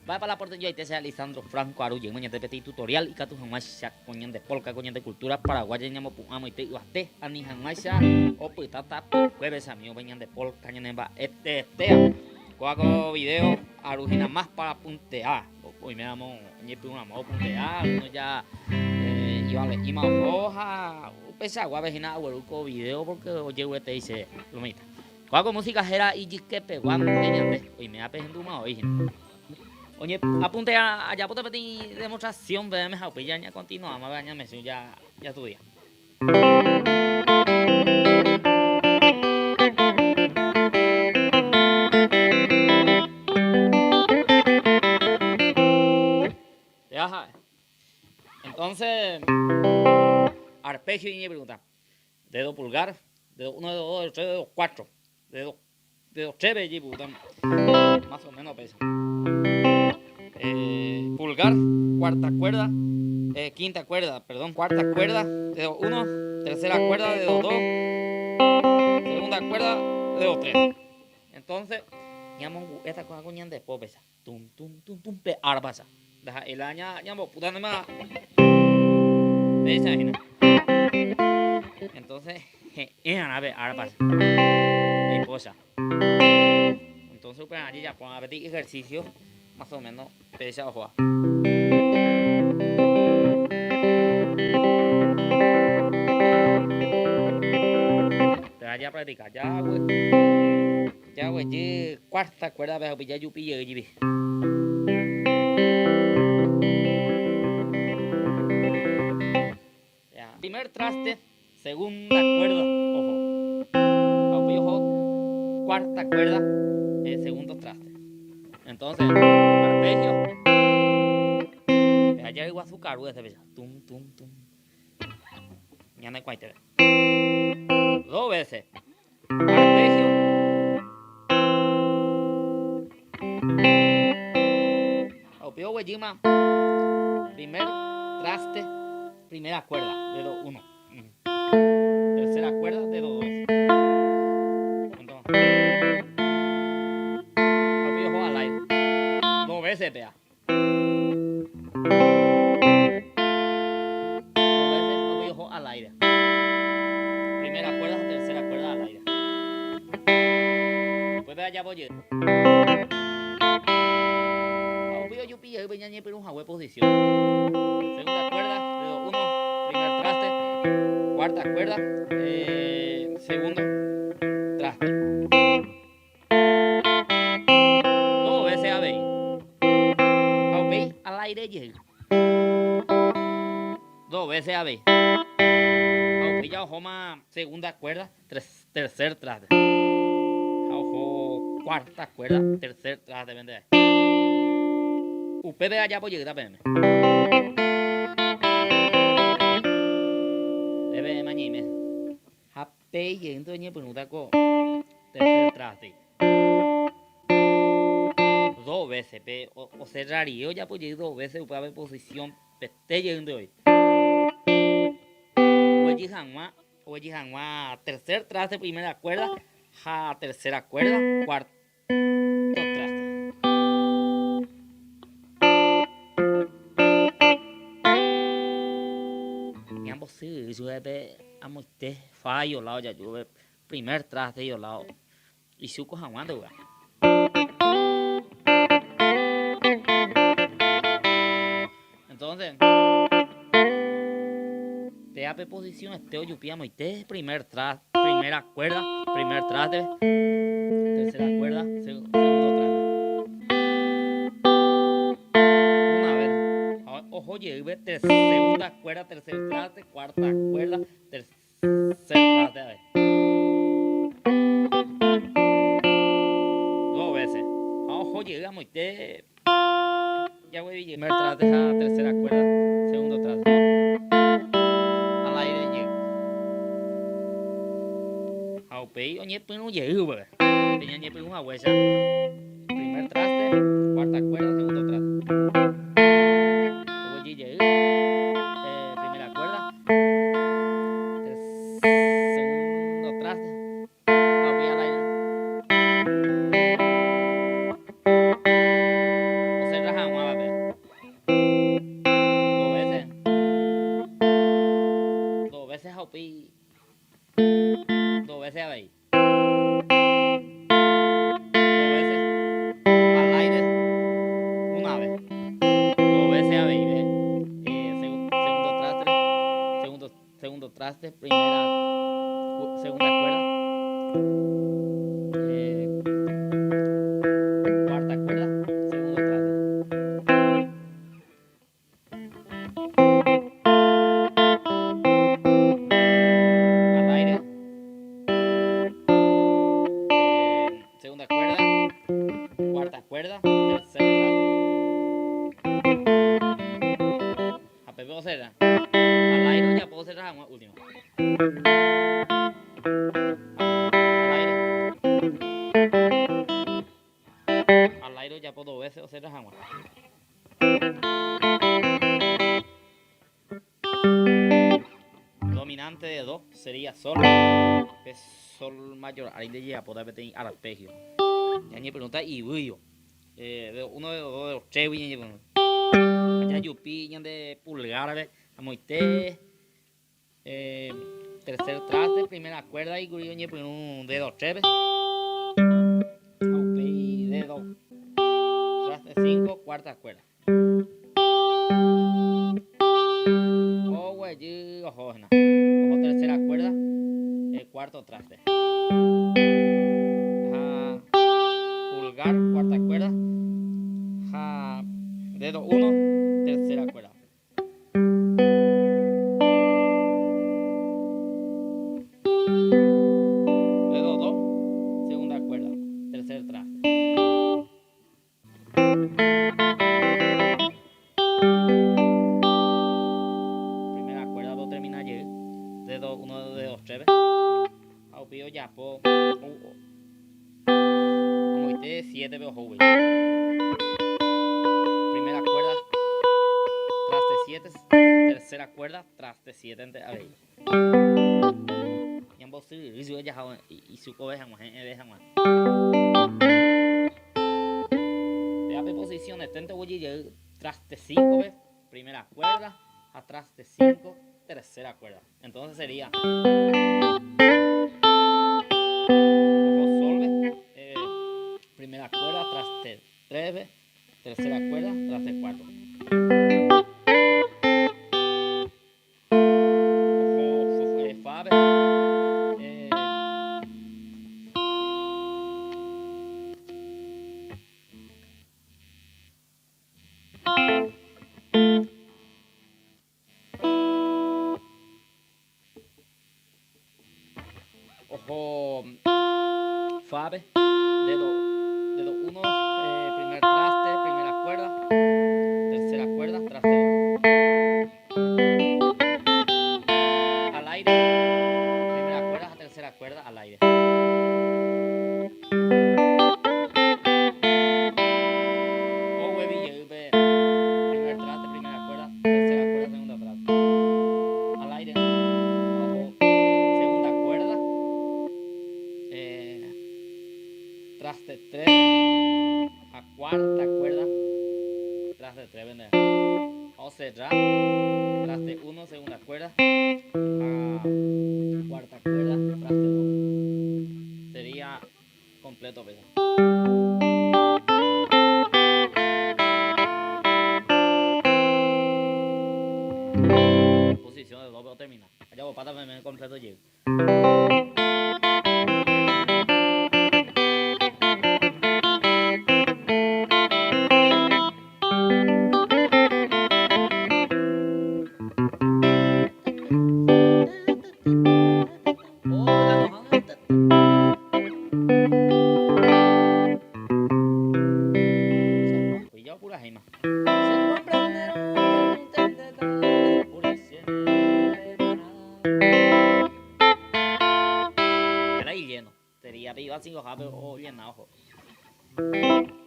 Mba'épa la porteñoaite che Lisandro Franco aru jeýma ñande peteĩ tutorial ikatu hag̃uáicha ko ñande polka, ko ñande cultura paraguaya ñamopu'ã moite yvate ani hag̃uáicha opyta tapykuépe che amigo pe ñande polka ñane mba'e teetéva. Kóva ko video aru hína más para puntea, oiméramo oñepyrũramo opuntea, alguno ya ivale'íma oho ha upeichaguápe hína agueru ko video porque ojeruetéi che lo mitã. Kóva ko música héra ijykepegua nde ñande, oiméva pehendúma oĩ hína. Oñe apuntea ajapóta peteĩ demostración peẽme ha upéi ja ñakontinuáma pe añamesũ ja jastudia. Péva ha'e. Entonces, arpegio iñepyrũta. Dedo pulgar, dedo uno, dedo dos, dedo tres, dedo cuatro. Dedo, dedo tres ve más o menos pesa. Eh, pulgar, cuarta cuerda, eh, quinta cuerda, perdón, cuarta cuerda, dedo uno, tercera cuerda, dedo dos, segunda cuerda, dedo tres. Entonces, ñamongu'éta ko'ã ko ñande pópesa. Tum, tum, tum, tum, pe árpasa. Ndaha'éi la ñambopúta nema péicha hína. Entonces, he'ẽ'arã pe árpasa. Aipocha. Entonces, upearã jajapo'arã peteĩ ejercicio más o menos péicha ohóva. Péva japractica. Jaguejy cuarta cuerda-pe ha upe jajupi jey jepi. Primer traste, segunda cuerda, oho. Ha upéi oho cuarta cuerda, segundo traste. Entonces, arpegio. Pe'a jayguasu karu hese péicha. Tum, tum, tum. Ñane kuãitépe. Dos veces. Arpegio. Ha upéi oguejýma primer traste, primera cuerda, dedo uno. Tercera cuerda, dedo dos. Entonces, ha upéi oho al aire. Dos veces pea. Dos veces ha upéi oho al aire. Primera cuerda ha tercera cuerda al aire. Upépe ajapo jey. Ha upéi ojupi jey pe ñañepyrũ hague posición. Segunda cuerda, dedo uno, primer traste, cuarta cuerda, segundo traste. Dos veces avei. Ha upéi al aire jey. Dos veces avei. Ha upéi ja ohóma segunda cuerda, tercer traste. Ha oho cuarta cuerda, tercer traste pende. Upépe ajapo jeýta peẽme. Pépe mañeime. Ha Péi jeýnte oñepyrũta ko tercer traste. Dos veces, pe oserra rire ojapo jey dos veces upéva pe posición pete jeýnte oĩ. Oguejy hag̃ua, oguejy hag̃ua tercer traste primera cuerda ha tercera cuerda cuarto traste. Ñambosy chupe pe amoite fallo lado jaju pe primer traste yo lado ichuko haguã nde upéva. Entonces, péa pe posición este ojupi amoite primer traste, primera cuerda, primer traste, tercera cuerda, segundo traste. Una vez, oho jey pe segunda cuerda, tercer traste, cuarta cuerda, tercer traste avei. Dos veces. Ha oho jey amoite Jaguevi jey. Primer traste ha tercera cuerda, segundo traste. Al aire jey. Ha upéi oñepyrũ jey upépe. Pe ñañepyrũ haguéicha. Primer traste, cuarta cuerda, segundo traste. Oguejy jey. Primera cuerda. Segundo traste. Ha upéi al aire. Oserra hag̃ua. Segunda cuerda, cuarta cuerda, tercer traste. Ha pépe oserra. Al aire ojapo oserra hag̃ua último. Al aire. Al aire ojapo dos veces oserra hag̃ua. Dominante de do sería sol. Pe sol mayor ári ndejejapóta peteĩ arpegio. Ñañepyrũta ivýio. Eh, dedo 1, dedo 2, dedo 3-gui ñañepyrũ. Ha jajupi ñande pulgar-pe amoite eh, tercer traste, primera cuerda ikuri oñepyrũ dedo 3-pe. Ha upéi dedo traste 5, cuarta cuerda. Oguejy oho hína. Oho tercera cuerda, eh, cuarto traste. Ha pulgar, cuarta cuerda. Ha dedo 1, tercera cuerda. Dedo 2, segunda cuerda, tercer traste. Primera cuerda do termina jey, dedo 1, dedo 3 pe. Ha upi ojapo amoite 7 pe oho upéi. Primera cuerda traste 7, tercera cuerda traste 7 nte avei. Ñambosyry chupe jaha isukove hag̃ua, he'ẽve hag̃ua. Péva pe posición eténte oguejy jey traste 5-pe, primera cuerda, ha traste 5, tercera cuerda. Entonces sería oho sol-pe, eh, primera cuerda, traste 3-pe, tercera cuerda, traste 4. Oho fa-pe. Eh, Oho fa-pe, dedo, dedo 1, eh, primer traste, primera cuerda, tercera cuerda, traste 2. Al aire, primera cuerda ha tercera cuerda al aire. Oguevi jey pe primer traste, primera cuerda, tercera cuerda, segunda traste. Al aire, oho segunda cuerda, eh, traste 3 ha cuarta cuerda, traste 3 vende. Ha oserra, traste 1, segunda cuerda, ha cuarta cuerda, traste 2. Sería completo péicha. Posición de do pe otermina. Ajapopáta peme completo jey.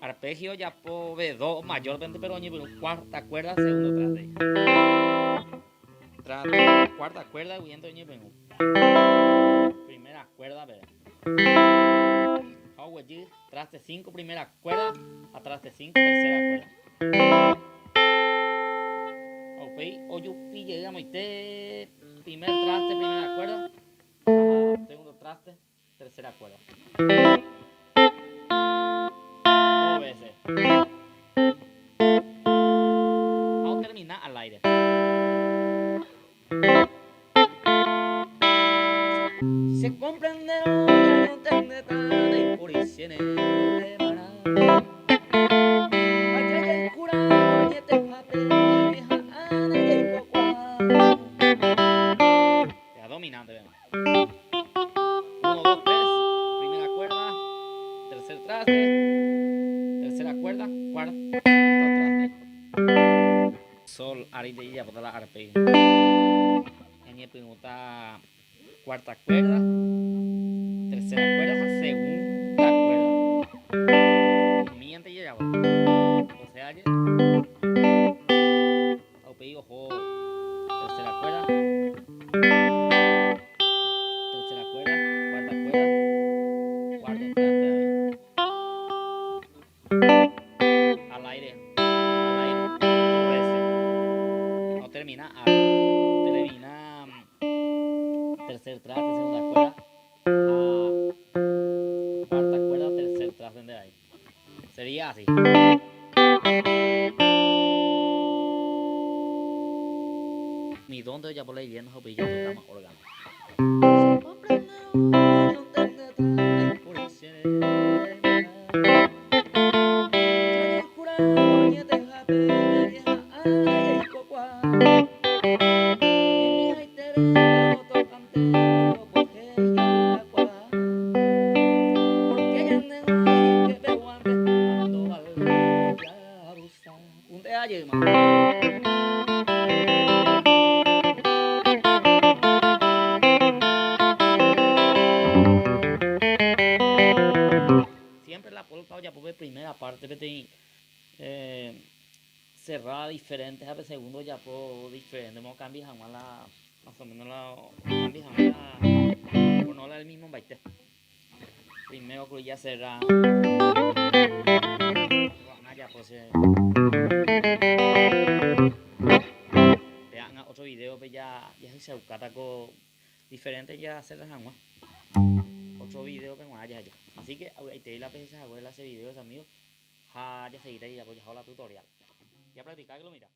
Arpegio japo ve do mayor pente pero oñepyrũ cuarta cuerda segundo traste. Traste cuarta cuerda guiente oñepyrũ. Primera cuerda pe. Ha oguejy traste 5 primera cuerda ha traste 5 tercera cuerda. Ha upéi ojupi jey amoite primer traste primera cuerda ha segundo traste tercera cuerda. Dos veces. Ha otermina al aire. Se comprenderá no tendrá y por Dominante, vemos. 1, 2, 3, primera cuerda, tercera. Tercer traste, tercera cuerda, cuarto traste. Sol árinte jajapóta la arpegio. Ñañepyrũta cuarta cuerda, tercera cuerda ha segunda cuerda. Umíante jajapo. Osea je ha upéi oho tercera cuerda, tercera cuerda, cuarta cuerda, cuarto traste avei. Al aire, al aire, dos veces. No termina A, termina tercer traste, segunda cuerda, a cuarta cuerda, tercer traste de ahí. Sería así. Mi don de ojapo la leyenda ha upéi jatokáma órgano. Siempre la polka ojapo pe primera parte peteĩ cerrada diferente ha pe segundo ojapo diferente omokambia hag̃ua la más o menos la okambia hag̃ua la por no la el mismo mbaite. Primero cruilla cerrada. Ko'ág̃a ajapo che Pe'ág̃a otro video-pe jahechaukáta ko diferente jacerra hag̃ua. Otro video-pe g̃uarã jaheja. Así que avy'aitei la pehecha haguére la che video che amigo ha jaseguíta jajapo jaha la tutorial. Japracticáke lo mitã.